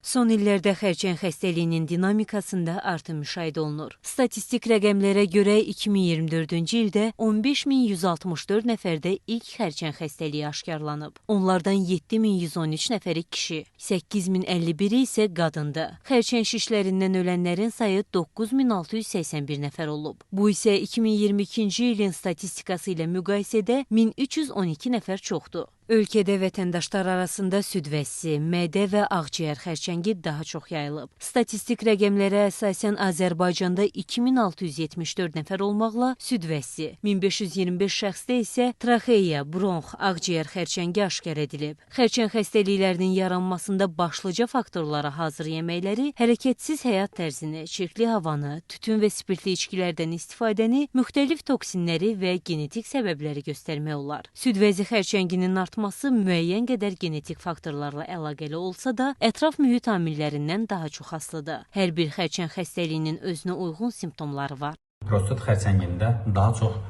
Son illərdə xərçəng xəstəliyinin dinamikasında artım müşahidə olunur. Statistik rəqəmlərə görə 2024-cü ildə 15.164 nəfərdə ilk xərçəng xəstəliyi aşkarlanıb. Onlardan 7.113 nəfəri kişi, 8.051-i isə qadındır. Xərçəng şişlərindən ölənlərin sayı 9.681 nəfər olub. Bu isə 2022-ci ilin statistikası ilə müqayisədə 1312 nəfər çoxdur. Ölkədə vətəndaşlar arasında süd vəzisi, mədə və ağciyər xərçəngi daha çox yayılıb. Statistik rəqəmlərə əsasən Azərbaycanda 2674 nəfər olmaqla süd vəzisi, 1525 şəxsdə isə traxeya, bronx, ağciyər xərçəngi aşkar edilib. Xərçəng xəstəliklərinin yaranmasında başlıca faktorlara hazır yeməkləri, hərəkətsiz həyat tərzini, çirkli havanı, tütün və spirtli içkilərdən istifadəni, müxtəlif toksinləri və genetik səbəbləri göstərmək olar. Süd vəzi xərçənginin artması müəyyən qədər genetik faktorlarla əlaqəli olsa da, ətraf mühit amillərindən daha çox asılıdır. Hər bir xərçəng xəstəliyinin özünə uyğun simptomları var. Prostat xərçəngində daha çox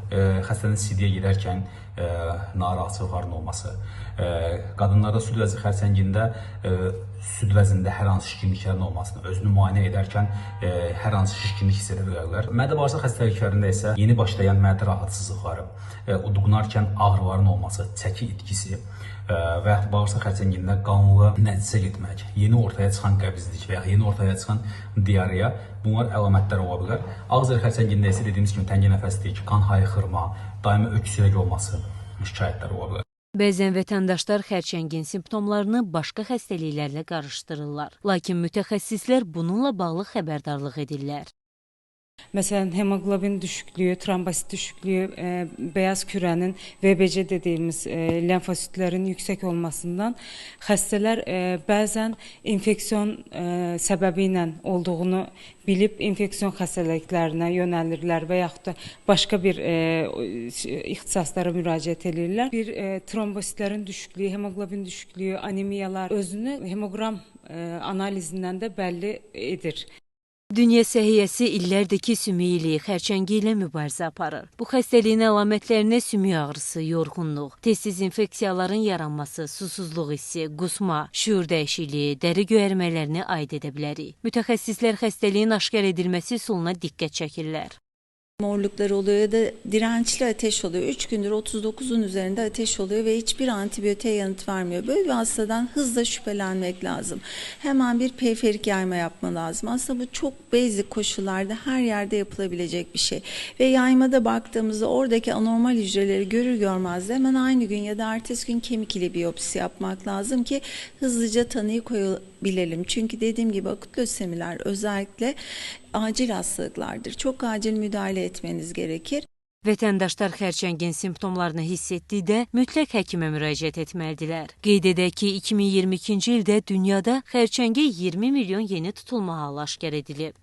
xəstənin sidiyə girərkən narahatçılıqların olması, qadınlarda süd vəzi xərçəngində süd vəzində hər hansı şişkinliklərin olmasını, özünü müayinə edərkən hər hansı şişkinlik hiss edə bilərlər. Mədə-bağırsaq xəstəliklərində isə yeni başlayan mədə rahatsızlıqları, udqunarkən ağrıların olması, çəki itkisi və yaxud bağırsaq xərçəngində qanlı nəcisə getmək, yeni ortaya çıxan qəbizlik və ya yeni ortaya çıxan diareya, bunlar əlamətlər ola bilər. Ağciyər xərçəngində isə dediyimiz kimi təngə nəfəslik, qan hayxırma, daimi öksürək olması şikayətləri ola bilər. Bəzən vətəndaşlar xərçəngin simptomlarını başqa xəstəliklərlə qarışdırırlar. Lakin mütəxəssislər bununla bağlı xəbərdarlıq edirlər. Məsələn, hemoqlobin düşüklüyü, trombosit düşüklüyü, beyaz kürənin VBC dediyimiz lenfositlərin yüksək olmasından xəstələr bəzən infeksiyon səbəbi ilə olduğunu bilib infeksiyon xəstəliklərinə yönəlirlər və yaxud da başqa bir ixtisaslara müraciət edirlər. Bir trombositlərin düşüklüyü, hemoqlobin düşüklüyü, anemiyalar özünü hemoqram analizindən də bəlli edir. Dünya səhiyyəsi illərdir ki, sümük iliyi xərçəngi ilə mübarizə aparır. Bu xəstəliyin əlamətlərinə sümük ağrısı, yorğunluq, tez-tez infeksiyaların yaranması, susuzluq hissi, qusma, şüur dəyişikliyi, dəri göyərmələrini aid edə bilərik. Mütəxəssislər xəstəliyin aşkar edilməsi üsuluna diqqət çəkirlər. Morluklar oluyor ya da dirençli ateş oluyor. 3 gündür 39'un üzerinde ateş oluyor ve hiçbir antibiyotiğe yanıt vermiyor. Böyle bir hastadan hızla şüphelenmek lazım. Hemen bir periferik yayma yapma lazım. Aslında bu çok basic koşullarda her yerde yapılabilecek bir şey. Ve yaymada baktığımızda oradaki anormal hücreleri görür görmez de hemen aynı gün ya da ertesi gün kemik iliği biyopsisi yapmak lazım ki hızlıca tanıyı koyabilelim. Çünkü dediğim gibi akut lösemiler özellikle acil hastalıklardır. Çok acil müdahale etmeniz gerekir. Vətəndaşlar xərçəngin simptomlarını hiss etdikdə mütləq həkimə müraciət etməlidirlər. Qeyd edək ki, 2022-ci ildə dünyada xərçəngə 20 milyon yeni tutulma halı aşkar edilib.